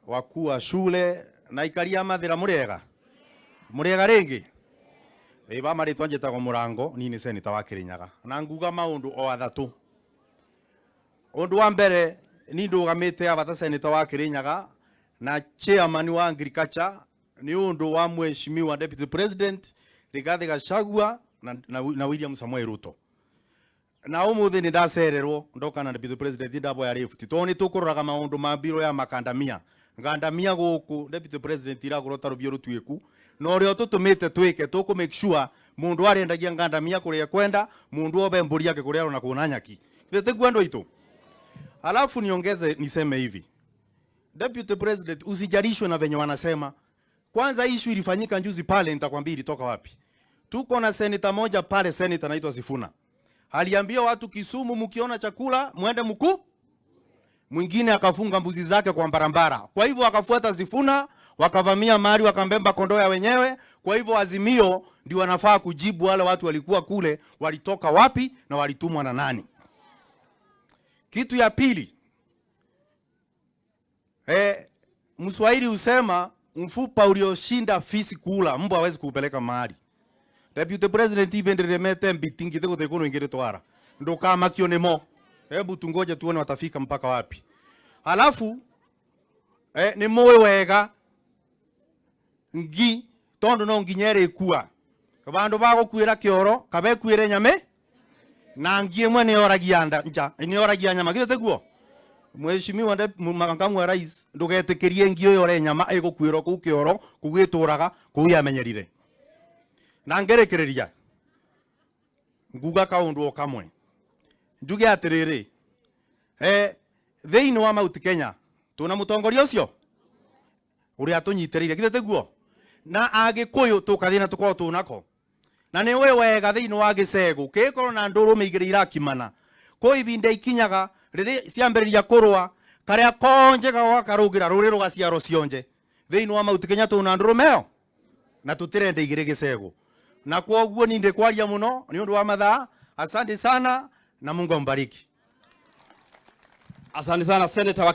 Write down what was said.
Wakuu wa shule na ikaria mathira, muriega muriega ringi. Ĩ ba marĩtwa, njĩtagwo Mũrango, niĩ nĩ seneta wa Kĩrĩnyaga, na nguga maũndũ o athatũ. Ũndũ wa mbere, ni ndũgamĩte aba ta seneta wa Kĩrĩnyaga na chairman wa agriculture nĩ ũndũ wa Mheshimiwa Deputy President Rigathi Gachagua na William Samoei Ruto. Na umuthi ni ndacererwo ndoka na Deputy President, ndaboya lift to ni tukuroraga maundu ma mbiro ya makandamia ngandamia guku. Deputy President iragurwo ta rubio rutwiku, na uria tutumite twike tuku make sure mundu arendagia ngandamia kuria kwenda, mundu obe mburi yake kuria arona kuna nyaki githĩ andu aitu. Alafu niongeze niseme hivi, Deputy President, usijarishwe na venye wanasema. Kwanza issue ilifanyika juzi pale, nitakwambia ilitoka wapi. Tuko na senator moja pale, senator anaitwa Sifuna, aliambia watu Kisumu, mkiona chakula mwende mkuu. Mwingine akafunga mbuzi zake kwa barabara. Kwa hivyo akafuata Sifuna, wakavamia mali, wakambemba kondoo ya wenyewe. Kwa hivyo Azimio ndio wanafaa kujibu wale watu walikuwa kule, walitoka wapi na walitumwa na nani. Kitu ya pili, Mswahili husema mfupa ulioshinda fisi kula, mbwa hawezi kuupeleka mahali. Deputy President, ibenderemete mbiti ngite gutiri kundu ingiri twara, ndukamakio nimo. Hebu tungoje tuone watafika mpaka wapi. Halafu ni muwi wega ngi tondu no nginya ĩrĩkua vandu va gukuira kioro kaba ĩkuĩre nyame na ngi ĩmwe nĩyoragia nda nja nĩyoragia nyama, githĩ tiguo? Mheshimiwa makamu wa rais, ndũgetĩkĩrie ngi ĩyo nyama ĩgũkuĩrwo kũu kĩoro kũu ĩtũraga kũu yamenyerire. Na ngerekereria nguga kaundu o kamwe, njuge atiriri, thiini wa Mount Kenya tuna mutongoria ucio uria tunyitiriire, githĩ tiguo? Na Agikuyu tukathii na tukorwo tunako na nĩ ũĩ wega thĩinĩ wa gĩcegũ kĩkorwo na ndũrũme igĩrĩ irakimana kũ ibinda ikinyaga rĩrĩ ciambĩrĩria kũrũa, karĩa konje gakarũgĩra rũrĩ rũgaciarwo cionje. Thĩinĩ wa Mount Kenya tũna ndũrũme ĩyo na tũtirenda igĩrĩ gĩcegũ, na kwoguo ni ndikwaria mũno nĩ ũndũ wa mathaa. Asante sana na Mungu ambariki. Asante sana, Senator wa